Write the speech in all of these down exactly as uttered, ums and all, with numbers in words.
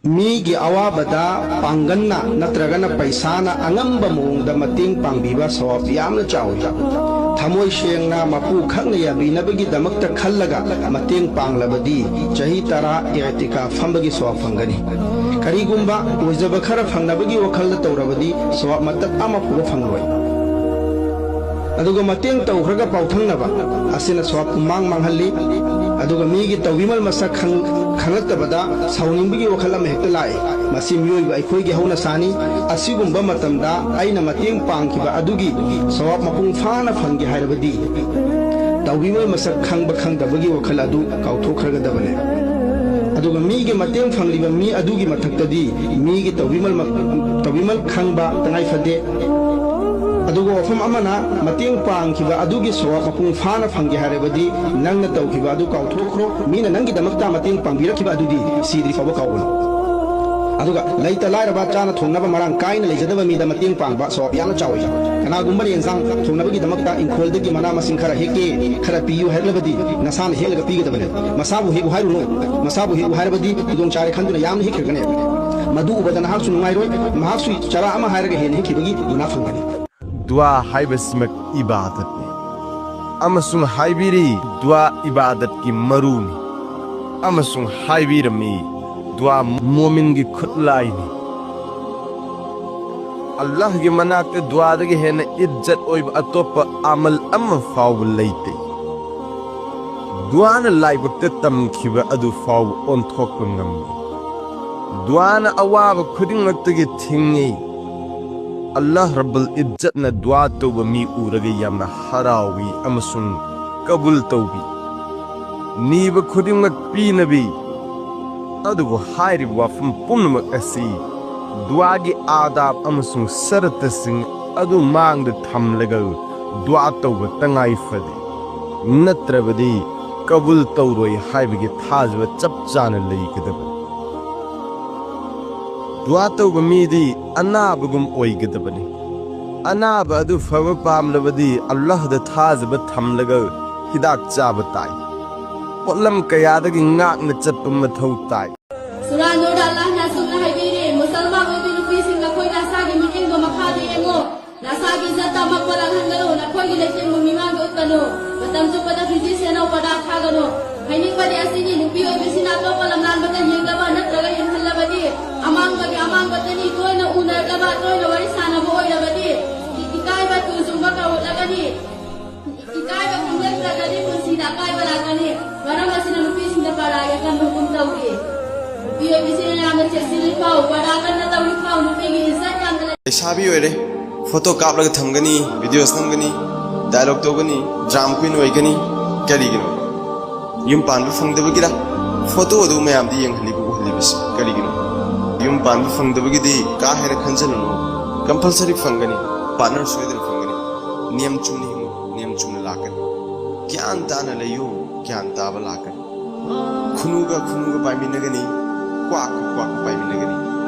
ꯃꯤꯒꯤ ꯑꯋꯥꯕꯗ ꯄꯥꯡꯒꯟꯅ ꯅꯠꯇ꯭ꯔꯒꯅ ꯄꯩꯁꯥꯅ ꯑꯉꯝꯕ ꯃꯑꯣꯡꯗ ꯃꯇꯦꯡ ꯄꯥꯡꯕꯤꯕ ꯁꯋꯥꯕ ꯌꯥꯝꯅ ꯆꯥꯎꯏ꯫ ꯊꯃꯣꯏ ꯁꯦꯡꯅ ꯃꯄꯨ ꯈꯛꯅ ꯌꯥꯕꯤꯅꯕꯒꯤꯗꯃꯛꯇ ꯈꯜꯂꯒ ꯃꯇꯦꯡ ꯄꯥꯡꯂꯕꯗꯤ ꯆꯍꯤ ꯇꯔꯥ ꯏꯔꯇꯤꯀꯥ ꯐꯝꯕꯒꯤ ꯁꯋꯥꯕ ꯐꯪꯒꯅꯤ꯫ ꯀꯔꯤꯒꯨꯝꯕ ꯑꯣꯏꯖꯕ ꯈꯔ ꯐꯪꯅꯕꯒꯤ ꯋꯥꯈꯜꯗ ꯇꯧꯔꯕꯗꯤ ꯁꯋꯥꯕ ꯃꯇꯠ ꯑꯃ ꯐꯥꯎꯕ ꯐꯪꯂꯣꯏ꯫ ꯑꯗꯨꯒ ꯃꯇꯦꯡ ꯇꯧꯈ꯭ꯔꯒ ꯄꯥꯎꯊꯪꯅꯕ ꯑꯁꯤꯅ ꯁꯋꯥꯕ ꯄꯨꯝꯃꯥꯡ ꯃꯥꯡꯍꯜꯂꯤ꯫ ꯑꯗꯨꯒ ꯃꯤꯒꯤ ꯇꯧꯕꯤꯃꯜ ꯃꯁꯛ ꯈꯪ-, ꯈꯪꯂꯛꯇꯕꯗ ꯁꯥꯎꯅꯤꯡꯕꯒꯤ ꯋꯥꯈꯜ ꯑꯃ ꯍꯦꯛꯇ ꯂꯥꯛꯏ꯫ ꯃꯁꯤ ꯃꯤꯑꯣꯏꯕ ꯑꯩꯈꯣꯏꯒꯤ ꯍꯧꯅꯁꯥꯅꯤ꯫ ꯑꯁꯤꯒꯨꯝꯕ ꯃꯇꯝꯗ ꯑꯩꯅ ꯃꯇꯦꯡ ꯄꯥꯡꯈꯤꯕ ꯑꯗꯨꯒꯤ ꯁꯋꯥꯕ ꯃꯄꯨꯡ ꯐꯥꯅ ꯐꯪꯒꯦ ꯍꯥꯏꯔꯕꯗꯤ, ꯇꯧꯕꯤꯃꯜ ꯃꯁꯛ ꯈꯪꯕ ꯈꯪꯗꯕꯒꯤ ꯋꯥꯈꯜ ꯑꯗꯨ ꯀꯥꯎꯊꯣꯛꯈ꯭ꯔꯒꯗꯕꯅꯤ꯫ ꯑꯗꯨꯒ ꯃꯤꯒꯤ ꯃꯇꯦꯡ ꯐꯪꯂꯤꯕ ꯃꯤ ꯑꯗꯨꯒꯤ ꯃꯊꯛꯇꯗꯤ ꯃꯤꯒꯤ ꯇꯧꯕꯤꯃꯜ ꯃ-, ꯇꯧꯕꯤꯃꯜ ꯈꯪꯕ ꯇꯉꯥꯏ ꯐꯗꯦ꯫ ꯑꯗꯨꯒ ꯋꯥꯐꯝ ꯑꯃꯅ, ꯃꯇꯦꯡ ꯄꯥꯡꯈꯤꯕ ꯑꯗꯨꯒꯤ ꯁꯋꯥꯕ ꯃꯄꯨꯡ ꯐꯥꯅ ꯐꯪꯒꯦ ꯍꯥꯏꯔꯕꯗꯤ ꯅꯪꯅ ꯇꯧꯈꯤꯕ ꯑꯗꯨ ꯀꯥꯎꯊꯣꯛꯈ꯭ꯔꯣ꯫ ꯃꯤꯅ ꯅꯪꯒꯤꯗꯃꯛꯇ ꯃꯇꯦꯡ ꯄꯥꯡꯕꯤꯔꯛꯈꯤꯕ ꯑꯗꯨꯗꯤ ꯁꯤꯗ꯭ꯔꯤ ꯐꯥꯎꯕ ꯀꯥꯎꯒꯅꯨ꯫ ꯑꯗꯨꯒ ꯂꯩꯇ ꯂꯥꯏꯔꯕ, ꯆꯥꯅ ꯊꯣꯡꯅꯕ ꯃꯔꯥꯡ ꯀꯥꯏꯅ ꯂꯩꯖꯗꯕ ꯃꯤꯗ ꯃꯇꯦꯡ ꯄꯥꯡꯕ ꯁꯋꯥꯕ ꯌꯥꯝꯅ ꯆꯥꯎꯏ꯫ ꯀꯅꯥꯒꯨꯝꯕꯅ ꯌꯦꯟꯁꯥꯡ ꯊꯣꯡꯅꯕꯒꯤꯗꯃꯛꯇ ꯏꯪꯈꯣꯜꯗꯒꯤ ꯃꯅꯥ ꯃꯁꯤꯡ ꯈꯔ ꯍꯦꯛꯀꯦ, ꯈꯔ ꯄꯤꯌꯨ ꯍꯥꯏꯔꯛꯂꯕꯗꯤ ꯅꯁꯥꯅ ꯍꯦꯛꯂꯒ ꯄꯤꯒꯗꯕꯅꯤ꯫ ꯃꯁꯥꯕꯨ ꯍꯦꯛꯎ ꯍꯥꯏꯔꯨꯅꯨ꯫ ꯃꯁꯥꯕꯨ ꯍꯦꯛꯎ ꯍꯥꯏꯔꯕꯗꯤ ꯈꯨꯗꯣꯡꯆꯥꯔꯦ ꯈꯟꯗꯨꯅ ꯌꯥꯝꯅ ꯍꯦꯛꯈ꯭ꯔꯒꯅꯤ꯫ ꯃꯗꯨ ꯎꯕꯗ ꯅꯍꯥꯛꯁꯨ ꯅꯨꯡꯉꯥꯏꯔꯣꯏ, ꯃꯍꯥꯛꯁꯨ ꯆꯔꯥ ꯑꯃ ꯍꯥꯏꯔꯒ ꯍꯦꯟꯅ ꯍꯦꯛꯈꯤꯕꯒꯤ ꯃꯅꯥ ꯐꯪꯒꯅꯤ꯫ ꯗꯨꯋꯥ ꯍꯥꯏꯕꯁꯤꯃꯛ ꯏꯕꯥꯗꯠꯅꯤ꯫ ꯑꯃꯁꯨꯡ ꯍꯥꯏꯕꯤꯔꯤ, ꯗꯨꯋꯥ ꯏꯕꯥꯗꯠꯀꯤ ꯃꯔꯨꯅꯤ꯫ ꯑꯃꯁꯨꯡ ꯍꯥꯏꯕꯤꯔꯝꯃꯤ, ꯗꯨꯋꯥ ꯃꯣꯃꯤꯟꯒꯤ ꯈꯨꯠꯂꯥꯏꯅꯤ꯫ ꯑꯜꯂꯥꯍꯒꯤ ꯃꯅꯥꯛꯇ ꯗꯨꯋꯥꯗꯒꯤ ꯍꯦꯟꯅ ꯏꯖꯠ ꯑꯣꯏꯕ ꯑꯇꯣꯞꯄ ꯑꯃꯜ ꯑꯃ ꯐꯥꯎꯕ ꯂꯩꯇꯦ꯫ ꯗꯨꯋꯥꯅ ꯂꯥꯏꯕꯛꯇ ꯇꯝꯈꯤꯕ ꯑꯗꯨ ꯐꯥꯎꯕ ꯑꯣꯟꯊꯣꯛꯄ ꯉꯝꯃꯤ꯫ ꯗꯨꯋꯥꯅ ꯑꯋꯥꯕ ꯈꯨꯗꯤꯡꯃꯛꯇꯒꯤ ꯊꯤꯡꯉꯤ꯫ ꯑꯜꯂꯥꯍ ꯔꯕꯨꯜ ꯏꯖꯠꯅ ꯗꯨꯋꯥ ꯇꯧꯕ ꯃꯤ ꯎꯔꯒ ꯌꯥꯝꯅ ꯍꯔꯥꯎꯏ ꯑꯃꯁꯨꯡ ꯀꯕꯨꯜ ꯇꯧꯕꯤ꯫ ꯅꯤꯕ ꯈꯨꯗꯤꯡꯃꯛ ꯄꯤꯅꯕꯤ꯫ ꯑꯗꯨꯕꯨ ꯍꯥꯏꯔꯤꯕ ꯋꯥꯐꯝ ꯄꯨꯝꯅꯃꯛ ꯑꯁꯤ ꯗꯨꯋꯥꯒꯤ ꯑꯥꯗꯥꯕ ꯑꯃꯁꯨꯡ ꯁꯔꯇꯁꯤꯡ ꯑꯗꯨ ꯃꯥꯡꯗ ꯊꯝꯂꯒ ꯗꯨꯋꯥ ꯇꯧꯕ ꯇꯉꯥꯏ ꯐꯗꯦ꯫ ꯅꯠꯇ꯭ꯔꯕꯗꯤ ꯀꯕꯨꯜ ꯇꯧꯔꯣꯏ ꯍꯥꯏꯕꯒꯤ ꯊꯥꯖꯕ ꯆꯞ ꯆꯥꯅ ꯂꯩꯒꯗꯕꯅꯤ꯫ ꯗꯨꯋꯥ ꯇꯧꯕ ꯃꯤꯗꯤ ꯑꯅꯥꯕꯒꯨꯝ ꯑꯣꯏꯒꯗꯕꯅꯤ꯫ ꯑꯅꯥꯕ ꯑꯗꯨ ꯐꯕ ꯄꯥꯝꯂꯕꯗꯤ ꯑꯜꯂꯥꯍꯗ ꯊꯥꯖꯕ ꯊꯝꯂꯒ ꯍꯤꯗꯥꯛ ꯆꯥꯕ ꯇꯥꯏ꯫ ꯄꯣꯠꯂꯝ ꯀꯌꯥꯗꯒꯤ ꯉꯥꯛꯅ ꯆꯠꯄ ꯃꯊꯧ ꯇꯥꯏ꯫ ꯀꯨꯔꯥꯟ ꯅꯨꯔꯗ ꯑꯜꯂꯥꯍꯅ ꯑꯁꯨꯝꯅ ꯍꯥꯏꯕꯤꯔꯤ, ꯃꯨꯁꯜꯃꯥꯟ ꯑꯣꯏꯕꯤ ꯅꯨꯄꯤꯁꯤꯡ, ꯅꯈꯣꯏ ꯅꯁꯥꯒꯤ ꯃꯤꯠꯌꯦꯡꯗꯣ ꯃꯈꯥꯗ ꯌꯦꯡꯉꯨ, ꯅꯁꯥꯒꯤ ꯏꯖꯠꯇ ꯑꯃꯛꯄ ꯂꯥꯛꯍꯟꯒꯅꯨ, ꯅꯈꯣꯏꯒꯤ ꯂꯩꯇꯦꯡꯕꯨ ꯃꯤꯃꯥꯡꯗ ꯎꯠꯀꯅꯨ꯫ ꯃꯇꯝ ꯆꯨꯞꯄꯗ ꯐꯤꯖꯤ ꯁꯦꯟꯅꯧ, ꯄꯔꯗꯥ ꯊꯥꯒꯅꯨ꯫ ꯍꯥꯏꯅꯤꯡꯕꯗꯤ ꯑꯁꯤꯅꯤ, ꯅꯨꯄꯤ ꯑꯣꯏꯕꯤꯁꯤꯅ ꯑꯇꯣꯞꯄ ꯂꯝꯂꯥꯟꯕꯗ ꯌꯦꯡꯂꯕ ꯅꯠꯇ꯭ꯔꯒ ꯌꯦꯡꯍꯜꯂꯕꯗꯤ ꯑꯃꯥꯡꯕꯒꯤ ꯑꯃꯥꯡꯕꯇꯅꯤ꯫ ꯇꯣꯏꯅ ꯎꯅꯔꯕ, ꯇꯣꯏꯅ ꯋꯥꯔꯤ ꯁꯥꯟꯅꯕ ꯑꯣꯏꯔꯕꯗꯤ ꯏꯀꯥꯏꯕ ꯇꯨ ꯆꯨꯡꯕ ꯀꯧꯔꯛꯂꯒꯅꯤ꯫ ꯏꯀꯥꯏꯕ ꯈꯪꯂꯛꯇ꯭ꯔꯒꯗꯤ ꯄꯨꯟꯁꯤꯗ ꯑꯀꯥꯏꯕ ꯂꯥꯛꯀꯅꯤ꯫ ꯃꯔꯝ ꯑꯁꯤꯅ ꯅꯨꯄꯤꯁꯤꯡꯗ ꯄꯔꯗꯥꯒꯤ ꯑꯀꯟꯕ ꯍꯨꯀꯨꯝ ꯇꯧꯔꯤ꯫ ꯅꯨꯄꯤ ꯑꯣꯏꯕꯤꯁꯤꯅ ꯌꯥꯝꯅ ꯆꯦꯛꯁꯤꯜꯂꯤ ꯐꯥꯎ, ꯄꯔꯗꯥ ꯀꯟꯅ ꯇꯧꯔꯤ ꯐꯥꯎ, ꯅꯨꯄꯤꯒꯤ ꯏꯖꯠ ꯌꯥꯝꯅ ꯂꯩ꯫ ꯂꯩꯁꯥꯕꯤ ꯑꯣꯏꯔꯦ, ꯐꯣꯇꯣ ꯀꯥꯞꯂꯒ ꯊꯝꯒꯅꯤ, ꯚꯤꯗꯤꯑꯣꯁ ꯅꯝꯒꯅꯤ, ꯗꯥꯏꯂꯣꯒ ꯇꯧꯒꯅꯤ, ꯗ꯭ꯔꯥꯃ ꯀ꯭ꯋꯤꯟ ꯑꯣꯏꯒꯅꯤ꯫ ꯀꯔꯤꯒꯤꯅꯣ? ꯌꯨꯝ ꯄꯥꯟꯕ ꯐꯪꯗꯕꯒꯤꯔ? ꯐꯣꯇꯣ ꯑꯗꯨ ꯃꯌꯥꯝꯗ ꯌꯦꯡꯍꯜꯂꯤꯕ, ꯎꯍꯜꯂꯤꯕꯁꯤ ꯀꯔꯤꯒꯤꯅꯣ? ꯌꯨꯝ ꯄꯥꯟꯕ ꯐꯪꯗꯕꯒꯤꯗꯤ ꯀꯥ ꯍꯦꯟꯅ ꯈꯟꯖꯜꯂꯨꯅꯨ꯫ ꯀꯝꯄꯜꯁꯔꯤ ꯐꯪꯒꯅꯤ, ꯄꯥꯔꯠꯅꯔ ꯁꯣꯏꯗꯅ ꯐꯪꯒꯅꯤ꯫ ꯅꯤꯌꯝ ꯆꯨꯝꯅ ꯍꯤꯡꯉꯨ, ꯅꯤꯌꯝ ꯆꯨꯝꯅ ꯂꯥꯛꯀꯅꯤ꯫ ꯒ꯭ꯌꯥꯟ ꯇꯥꯅ ꯂꯩꯌꯨ, ꯒ꯭ꯌꯥꯟ ꯇꯥꯕ ꯂꯥꯛꯀꯅꯤ꯫ ꯈꯨꯅꯨꯒ ꯈꯨꯅꯨꯒ ꯄꯥꯏꯃꯤꯟꯅꯒꯅꯤ, ꯀ꯭ꯋꯥꯛꯀ ꯀ꯭ꯋꯥꯛꯀ ꯄꯥꯏꯃꯤꯟꯅꯒꯅꯤ,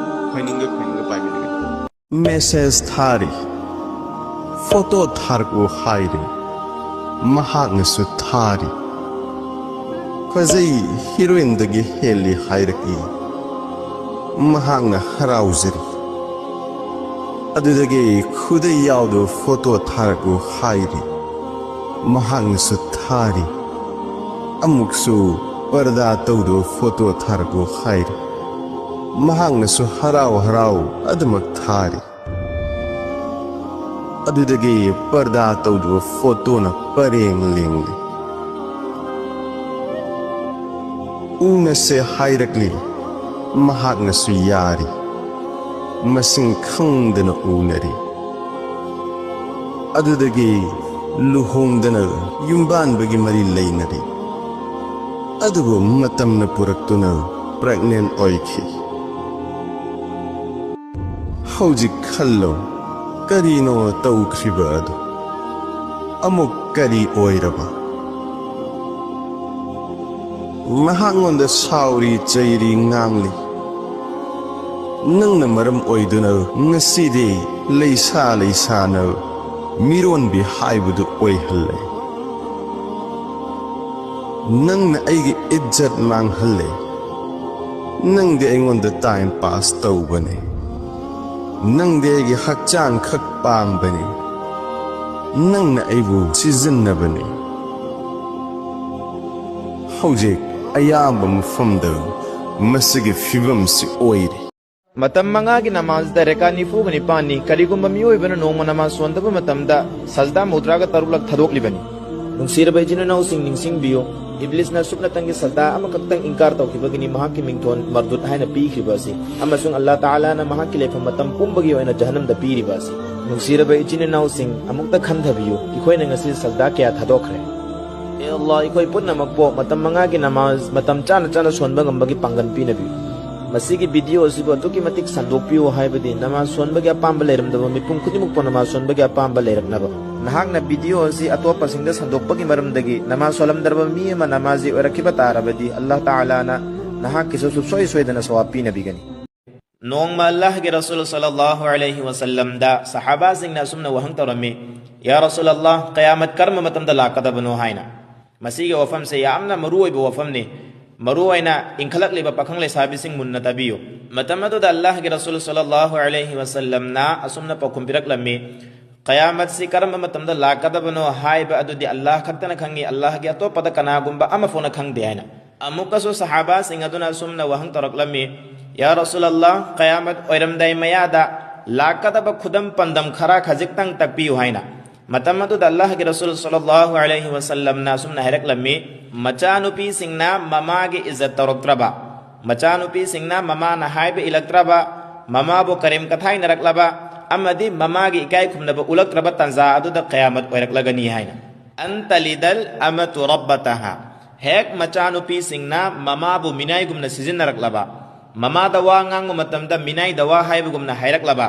ꯈꯣꯏꯅꯤꯡꯒ ꯈꯣꯏꯅꯤꯡꯒ ꯄꯥꯏꯃꯤꯟꯅꯒꯅꯤ꯫ ꯃꯦꯁꯦꯖ ꯊꯥꯔꯤ, ꯐꯣꯇꯣ ꯊꯥꯔꯛꯎ ꯍꯥꯏꯔꯤ, ꯃꯍꯥꯛꯅꯁꯨ ꯊꯥꯔꯤ꯫ ꯐꯖꯩ, ꯍꯤꯔꯣꯏꯟꯗꯒꯤ ꯍꯦꯜꯂꯤ ꯍꯥꯏꯔꯛꯏ, ꯃꯍꯥꯛꯅ ꯍꯔꯥꯎꯖꯔꯤ꯫ ꯑꯗꯨꯗꯒꯤ ꯈꯨꯗꯩ ꯌꯥꯎꯗꯕ ꯐꯣꯇꯣ ꯊꯥꯔꯛꯎ ꯍꯥꯏꯔꯤ, ꯃꯍꯥꯛꯅꯁꯨ ꯊꯥꯔꯤ꯫ ꯑꯃꯨꯛꯁꯨ ꯄꯔꯗꯥ ꯇꯧꯗꯕ ꯐꯣꯇꯣ ꯊꯥꯔꯛꯎ ꯍꯥꯏꯔꯤ, ꯃꯍꯥꯛꯅꯁꯨ ꯍꯔꯥꯎ ꯍꯔꯥꯎ ꯑꯗꯨꯃꯛ ꯊꯥꯔꯤ꯫ ꯑꯗꯨꯗꯒꯤ ꯄꯔꯗꯥ ꯇꯧꯗꯕ ꯐꯣꯇꯣꯅ ꯄꯔꯦꯡ ꯂꯦꯡꯂꯤ꯫ ꯎꯅꯁꯦ ꯍꯥꯏꯔꯛꯂꯤ, ꯃꯍꯥꯛꯅꯁꯨ ꯌꯥꯔꯤ꯫ ꯃꯁꯤꯡ ꯈꯪꯗꯅ ꯎꯅꯔꯤ꯫ ꯑꯗꯨꯗꯒꯤ ꯂꯨꯍꯣꯡꯗꯅ ꯌꯨꯝꯕꯥꯟꯕꯒꯤ ꯃꯔꯤ ꯂꯩꯅꯔꯤ꯫ ꯑꯗꯨꯕꯨ ꯃꯇꯝꯅ ꯄꯨꯔꯛꯇꯨꯅ ꯄ꯭ꯔꯦꯒꯅꯦꯟ ꯑꯣꯏꯈꯤ꯫ ꯍꯧꯖꯤꯛ ꯈꯜꯂꯣ, ꯀꯔꯤꯅꯣ ꯇꯧꯈ꯭ꯔꯤꯕ ꯑꯗꯨ? ꯑꯃꯨꯛ ꯀꯔꯤ ꯑꯣꯏꯔꯕ? ꯃꯍꯥꯛꯉꯣꯟꯗ ꯁꯥꯎꯔꯤ, ꯆꯩꯔꯤ, ꯉꯥꯡꯂꯤ꯫ ꯅꯪꯅ ꯃꯔꯝ ꯑꯣꯏꯗꯨꯅ ꯉꯁꯤꯗꯤ ꯂꯩꯁꯥ ꯂꯩꯁꯥꯅ ꯃꯤꯔꯣꯟꯕꯤ ꯍꯥꯏꯕꯗꯨ ꯑꯣꯏꯍꯜꯂꯦ꯫ ꯅꯪꯅ ꯑꯩꯒꯤ ꯏꯖꯠ ꯃꯥꯡꯍꯜꯂꯦ꯫ ꯅꯪꯗꯤ ꯑꯩꯉꯣꯟꯗ ꯇꯥꯏꯝ ꯄꯥꯁ ꯇꯧꯕꯅꯤ꯫ ꯅꯪꯗꯤ ꯑꯩꯒꯤ ꯍꯛꯆꯥꯡ ꯈꯛ ꯄꯥꯝꯕꯅꯤ꯫ ꯅꯪꯅ ꯑꯩꯕꯨ ꯁꯤꯖꯤꯟꯅꯕꯅꯤ꯫ ꯍꯧꯖꯤꯛ ꯑꯌꯥꯝꯕ ꯃꯐꯝꯗ ꯃꯁꯤꯒꯤ ꯐꯤꯕꯝꯁꯤ ꯑꯣꯏꯔꯤ꯫ ꯃꯇꯝ ꯃꯉꯥꯒꯤ ꯅꯃꯥꯖꯗ ꯔꯦꯀꯥ ꯅꯤꯐꯨꯒ ꯅꯤꯄꯥꯟꯅꯤ꯫ ꯀꯔꯤꯒꯨꯝꯕ ꯃꯤꯑꯣꯏꯕꯅ ꯅꯣꯡꯃ ꯅꯃꯥꯖ ꯁꯣꯟꯗꯕ ꯃꯇꯝꯗ ꯁꯖꯗꯥ ꯃꯨꯗ꯭ꯔꯥꯒ ꯇꯔꯨꯛꯂꯛ ꯊꯥꯗꯣꯛꯂꯤꯕꯅꯤ꯫ ꯅꯨꯡꯁꯤꯔꯕ ꯏꯆꯤꯟ ꯏꯅꯥꯎꯁꯤꯡ, ꯅꯤꯡꯁꯤꯡꯕꯤꯌꯨ, ꯏꯕ꯭ꯂꯤꯁꯅ ꯁꯨꯞꯅꯇꯪꯒꯤ ꯁꯖꯗꯥ ꯑꯃꯈꯛꯇꯪ ꯏꯟꯀꯥꯔ ꯇꯧꯈꯤꯕꯒꯤꯅꯤ ꯃꯍꯥꯛꯀꯤ ꯃꯤꯡꯊꯣꯟ ꯃꯔꯗꯨꯠ ꯍꯥꯏꯅ ꯄꯤꯈ꯭ꯔꯤꯕ ꯑꯁꯤ, ꯑꯃꯁꯨꯡ ꯑꯜꯂꯥꯍ ꯇꯥꯂꯥꯅ ꯃꯍꯥꯛꯀꯤ ꯂꯩꯐꯝ ꯃꯇꯝ ꯄꯨꯝꯕꯒꯤ ꯑꯣꯏꯅ ꯖꯍꯟꯅꯝꯗ ꯄꯤꯔꯤꯕ ꯑꯁꯤ꯫ ꯅꯨꯡꯁꯤꯔꯕ ꯏꯆꯤꯟ ꯏꯅꯥꯎꯁꯤꯡ, ꯑꯃꯨꯛꯇ ꯈꯟꯊꯕꯤꯌꯨ, ꯑꯩꯈꯣꯏꯅ ꯉꯁꯤ ꯁꯖꯗꯥ ꯀꯌꯥ ꯊꯥꯗꯣꯛꯈ꯭ꯔꯦ? ꯑꯦ ꯑꯜꯂꯥꯍ, ꯑꯩꯈꯣꯏ ꯄꯨꯝꯅꯃꯛꯄꯨ ꯃꯇꯝ ꯃꯉꯥꯒꯤ ꯅꯃꯥꯖ ꯃꯇꯝ ꯆꯥꯅ ꯆꯥꯅ ꯁꯣꯟꯕ ꯉꯝꯕꯒꯤ ꯄꯥꯡꯒꯜ ꯄꯤꯅꯕꯤꯌꯨ꯫ ꯃꯁꯤꯒꯤ ꯚꯤꯗꯤꯑꯣ ꯑꯁꯤꯕꯨ ꯑꯗꯨꯛꯀꯤ ꯃꯇꯤꯛ ꯁꯟꯗꯣꯛꯄꯤꯌꯨ, ꯍꯥꯏꯕꯗꯤ ꯅꯃꯥꯖ ꯁꯣꯟꯕꯒꯤ ꯑꯄꯥꯝꯕ ꯂꯩꯔꯝꯗꯕ ꯃꯤꯄꯨꯝ ꯈꯨꯗꯤꯡꯃꯛꯄꯨ ꯅꯃꯥꯖ ꯁꯣꯟꯕꯒꯤ ꯑꯄꯥꯝꯕ ꯂꯩꯔꯛꯅꯕ꯫ ꯅꯍꯥꯛꯅ ꯚꯤꯗꯤꯑꯣ ꯑꯁꯤ ꯑꯇꯣꯞꯄꯁꯤꯡꯗ ꯁꯟꯗꯣꯛꯄꯒꯤ ꯃꯔꯝꯗꯒꯤ ꯅꯃꯥꯖ ꯁꯣꯜꯂꯝꯗ꯭ꯔꯕ ꯃꯤ ꯑꯃ ꯅꯃꯥꯖꯤ ꯑꯣꯏꯔꯛꯈꯤꯕ ꯇꯥꯔꯕꯗꯤ, ꯑꯜꯂꯥꯍ ꯇꯥꯂꯥꯅ ꯅꯍꯥꯛꯀꯤꯁꯨ ꯁꯨꯡꯁꯣꯏ ꯁꯣꯏꯗꯅ ꯁꯋꯥꯕ ꯄꯤꯅꯕꯤꯒꯅꯤ꯫ ꯅꯣꯡꯃ ꯑꯜꯂꯥꯍꯒꯤ ꯔꯁꯨꯜ ꯁꯜꯂꯜꯂꯥꯍꯨ ꯑꯂꯩꯍꯤ ꯋꯁꯜꯂꯝꯗ ꯁꯍꯥꯕꯥꯁꯤꯡꯅ ꯑꯁꯨꯝꯅ ꯋꯥꯍꯪ ꯇꯧꯔꯝꯃꯤ, "ꯌꯥ ꯔꯁꯨꯜ ꯑꯜꯂꯥꯍ, ꯀꯌꯥꯃꯠ ꯀꯔꯝꯕ ꯃꯇꯝꯗ ꯂꯥꯛꯀꯗꯕꯅꯣ?" ꯍꯥꯏꯅ꯫ ꯃꯁꯤꯒꯤ ꯋꯥꯐꯝꯁꯦ ꯌꯥꯝꯅ ꯃꯔꯨ ꯑꯣꯏꯕ ꯋꯥꯐꯝꯅꯤ꯫ ꯃꯔꯨ ꯑꯣꯏꯅ ꯏꯟꯈꯠꯂꯛꯂꯤꯕ ꯄꯥꯈꯪ ꯂꯩꯁꯥꯕꯤꯁꯤꯡ ꯃꯨꯟꯅ ꯇꯥꯕꯤꯌꯨ꯫ ꯃꯇꯝ ꯑꯗꯨꯗ ꯑꯜꯂꯥꯍꯒꯤ ꯔꯁꯨꯜ ꯁꯜꯂꯜꯂꯥꯍꯨ ꯑꯂꯩꯍꯤ ꯋꯁꯜꯂꯝꯅ ꯑꯁꯨꯝꯅ ꯄꯥꯎꯈꯨꯝ ꯄꯤꯔꯛꯂꯝꯃꯤ, "ꯀꯌꯥꯃꯠꯁꯤ ꯀꯔꯝꯕ ꯃꯇꯝꯗ ꯂꯥꯛꯀꯗꯕꯅꯣ ꯍꯥꯏꯕ ꯑꯗꯨꯗꯤ ꯑꯜꯂꯥꯍ ꯈꯛꯇꯅ ꯈꯪꯉꯤ, ꯑꯜꯂꯥꯍꯒꯤ ꯑꯇꯣꯞꯄꯗ ꯀꯅꯥꯒꯨꯝꯕ ꯑꯃ ꯐꯥꯎꯅ ꯈꯪꯗꯦ" ꯍꯥꯏꯅ꯫ ꯑꯃꯨꯛꯀꯁꯨ ꯁꯍꯥꯕꯥꯁꯤꯡ ꯑꯗꯨꯅ ꯑꯁꯨꯝꯅ ꯋꯥꯍꯪ ꯇꯧꯔꯛꯂꯝꯃꯤ, "ꯌꯥ ꯔꯁꯨꯜ ꯑꯜꯂꯥꯍ, ꯀꯌꯥꯃꯠ ꯑꯣꯏꯔꯝꯗꯥꯏ ꯃꯌꯥꯗ ꯂꯥꯛꯀꯗꯕ ꯈꯨꯗꯝ ꯄꯥꯟꯗꯝ ꯈꯔ ꯈꯖꯤꯛꯇꯪ ꯇꯥꯛꯄꯤꯌꯨ" ꯍꯥꯏꯅ꯫ ꯃꯇꯝ ꯑꯗꯨꯗ ꯑꯜꯂꯥꯍꯒꯤ ꯔꯁꯨꯜ ꯁꯜꯂꯜꯂꯥꯍꯨ ꯑꯂꯩꯍꯤ ꯋꯁꯜꯂꯝꯅ ꯑꯁꯨꯝꯅ ꯍꯥꯏꯔꯛꯂꯝꯃꯤ, ꯃꯆꯥꯅꯨꯄꯤꯁꯤꯡꯅ ꯃꯃꯥꯒꯤ ꯏꯖꯠ ꯇꯧꯔꯛꯇ꯭ꯔꯕ, ꯃꯆꯥꯅꯨꯄꯤꯁꯤꯡꯅ ꯃꯃꯥꯅ ꯍꯥꯏꯕ ꯏꯜꯂꯛꯇ꯭ꯔꯕ, ꯃꯃꯥꯕꯨ ꯀꯔꯦꯝ ꯀꯊꯥꯏꯅꯔꯛꯂꯕ, ꯑꯃꯗꯤ ꯃꯃꯥꯒꯤ ꯏꯀꯥꯏ ꯈꯨꯝꯅꯕ ꯎꯠꯂꯛꯇ꯭ꯔꯕ ꯇꯥꯟꯖꯥ ꯑꯗꯨꯗ ꯀꯌꯥꯃꯠ ꯑꯣꯏꯔꯛꯂꯒꯅꯤ ꯍꯥꯏꯅ꯫ "ꯑꯟ ꯇꯂꯤꯗꯜ ꯑꯃꯇꯨ ꯔꯕꯇꯍꯥ", ꯍꯦꯛ ꯃꯆꯥꯅꯨꯄꯤꯁꯤꯡꯅ ꯃꯃꯥꯕꯨ ꯃꯤꯅꯥꯏꯒꯨꯝꯅ ꯁꯤꯖꯤꯟꯅꯔꯛꯂꯕ, ꯃꯃꯥꯗ ꯋꯥ ꯉꯥꯡꯕ ꯃꯇꯝꯗ ꯃꯤꯅꯥꯏꯗ ꯋꯥ ꯍꯥꯏꯕꯒꯨꯝꯅ ꯍꯥꯏꯔꯛꯂꯕ,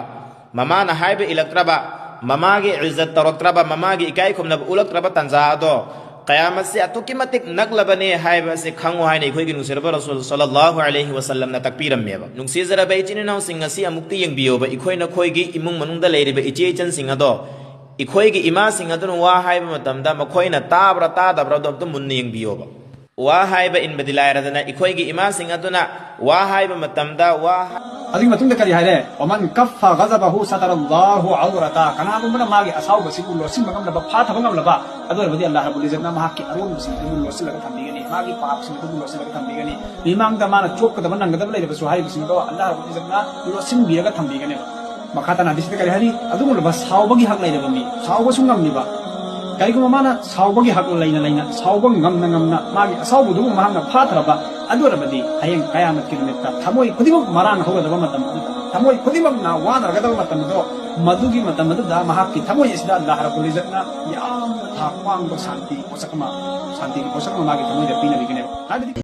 ꯃꯃꯥꯅ ꯍꯥꯏꯕ ꯏꯜꯂꯛꯇ꯭ꯔꯕ, ꯃꯃꯥꯒꯤ ꯏꯖꯠ ꯇꯧꯔꯛꯇ꯭ꯔꯕ, ꯃꯃꯥꯒꯤ ꯏꯀꯥꯏ ꯈꯨꯝꯅꯕ ꯎꯠꯂꯛꯇ꯭ꯔꯕ ꯇꯥꯟꯖꯥ ꯑꯗꯣ ꯀꯌꯥꯃꯠꯁꯦ ꯑꯗꯨꯛꯀꯤ ꯃꯇꯤꯛ ꯅꯛꯂꯕꯅꯦ ꯍꯥꯏꯕ ꯑꯁꯤ ꯈꯪꯉꯨ ꯍꯥꯏꯅ ꯑꯩꯈꯣꯏꯒꯤ ꯅꯨꯡꯁꯤꯔꯕ ꯔꯁꯨꯜ ꯁꯜꯂꯜꯂꯥꯍꯨ ꯑꯂꯩꯍꯤ ꯋꯁꯜꯂꯝꯅ ꯇꯥꯛꯄꯤꯔꯝꯃꯦꯕ꯫ ꯅꯨꯡꯁꯤꯖꯔꯕ ꯏꯆꯤꯟ ꯏꯅꯥꯎꯁꯤꯡ, ꯉꯁꯤ ꯑꯃꯨꯛꯇ ꯌꯦꯡꯕꯤꯌꯣꯕ, ꯑꯩꯈꯣꯏ ꯅꯈꯣꯏꯒꯤ ꯏꯃꯨꯡ ꯃꯅꯨꯡꯗ ꯂꯩꯔꯤꯕ ꯏꯆꯦ ꯏꯆꯟꯁꯤꯡ ꯑꯗꯣ, ꯑꯩꯈꯣꯏꯒꯤ ꯏꯃꯥꯁꯤꯡ ꯑꯗꯨꯅ ꯋꯥ ꯍꯥꯏꯕ ꯃꯇꯝꯗ ꯃꯈꯣꯏꯅ ꯇꯥꯕ꯭ꯔꯥ ꯇꯥꯗꯕ꯭ꯔꯥ ꯑꯗꯣ ꯑꯝꯇ ꯃꯨꯟꯅ ꯌꯦꯡꯕꯤꯌꯣꯕ꯫ ꯋꯥ ꯍꯥꯏꯕ ꯏꯟꯕꯗꯤ ꯂꯥꯏꯔꯗꯅ, ꯑꯩꯈꯣꯏꯒꯤ ꯏꯃꯥꯁꯤꯡ ꯑꯗꯨꯅ ꯋꯥ ꯍꯥꯏꯕ ꯃꯇꯝꯗ ꯋꯥ ꯍꯥ- ꯑꯗꯨꯒꯤ ꯃꯇꯨꯡꯗ ꯀꯔꯤ ꯍꯥꯏꯔꯦ? "ꯋꯃꯟ ꯀꯐ ꯒꯖꯕꯍꯨ ꯁꯇꯔ ꯑꯜꯂꯥꯍꯨ ꯎꯔꯇ"꯫ ꯀꯅꯥꯒꯨꯝꯕꯅ ꯃꯥꯒꯤ ꯑꯁꯥꯎꯕꯁꯤꯕꯨ ꯂꯣꯠꯁꯤꯟꯕ ꯉꯝꯂꯕ, ꯐꯥꯊꯕ ꯉꯝꯂꯕ, ꯑꯗꯨ ꯑꯣꯏꯔꯕꯗꯤ ꯑꯜꯂꯥꯍ ꯔꯕꯨꯜ ꯏꯖꯠꯅ ꯃꯍꯥꯛꯀꯤ ꯑꯔꯣꯟꯕꯁꯤꯡ ꯑꯗꯨꯕꯨ ꯂꯣꯠꯁꯤꯜꯂꯒ ꯊꯝꯕꯤꯒꯅꯤ, ꯃꯥꯒꯤ ꯄꯥꯞꯁꯤꯡ ꯑꯗꯨꯕꯨ ꯂꯣꯠꯁꯤꯜꯂꯒ ꯊꯝꯕꯤꯒꯅꯤ꯫ ꯃꯤꯃꯥꯡꯗ ꯃꯥꯅ ꯆꯣꯞꯀꯗꯕ, ꯅꯪꯒꯗꯕ ꯂꯩꯔꯕꯁꯨ ꯍꯥꯏꯔꯤꯕꯁꯤꯡ ꯑꯗꯣ ꯑꯜꯂꯥꯍ ꯔꯕꯨꯜ ꯏꯖꯠꯅ ꯂꯣꯠꯁꯤꯟꯕꯤꯔꯒ ꯊꯝꯕꯤꯒꯅꯦꯕ꯫ ꯃꯈꯥ ꯇꯥꯅ ꯍꯗꯤꯁꯇ ꯀꯔꯤ ꯍꯥꯏꯔꯤ? ꯑꯗꯨꯒꯨꯝꯂꯕ ꯁꯥꯎꯕꯒꯤ ꯍꯛ ꯂꯩꯔꯕ ꯃꯤ, ꯁꯥꯎꯕꯁꯨ ꯉꯝꯂꯤꯕ, ꯀꯔꯤꯒꯨꯝꯕ ꯃꯥꯅ ꯁꯥꯎꯕꯒꯤ ꯍꯛ ꯂꯩꯅ ꯂꯩꯅ, ꯁꯥꯎꯕ ꯉꯝꯅ ꯉꯝꯅ, ꯃꯥꯒꯤ ꯑꯁꯥꯎꯕꯗꯨꯕꯨ ꯃꯍꯥꯛꯅ ꯐꯥꯊꯔꯕ, ꯑꯗꯨ ꯑꯣꯏꯔꯕꯗꯤ ꯍꯌꯦꯡ ꯀꯌꯥꯃꯠꯀꯤ ꯅꯨꯃꯤꯠꯇ ꯊꯃꯣꯏ ꯈꯨꯗꯤꯡꯃꯛ ꯃꯔꯥꯡ ꯍꯧꯒꯗꯕ ꯃꯇꯝ ꯑꯗꯨꯗ, ꯊꯃꯣꯏ ꯈꯨꯗꯤꯡꯃꯛꯅ ꯋꯥꯅꯔꯒꯗꯕ ꯃꯇꯝ ꯑꯗꯣ, ꯃꯗꯨꯒꯤ ꯃꯇꯝ ꯑꯗꯨꯗ ꯃꯍꯥꯛꯀꯤ ꯊꯃꯣꯏ ꯑꯁꯤꯗ ꯑꯜꯂꯥꯍ ꯔꯕꯨꯜ ꯏꯖꯠꯅ ꯌꯥꯝꯅ ꯊꯥꯛ ꯋꯥꯡꯕ ꯁꯥꯟꯇꯤ ꯄꯣꯠꯁꯛ ꯑꯃ, ꯁꯥꯟꯇꯤꯒꯤ ꯄꯣꯠꯁꯛ ꯑꯃ ꯃꯥꯒꯤ ꯊꯃꯣꯏꯗ ꯄꯤꯅꯕꯤꯒꯅꯦꯕ꯫ ꯍꯥꯏꯕꯗꯤ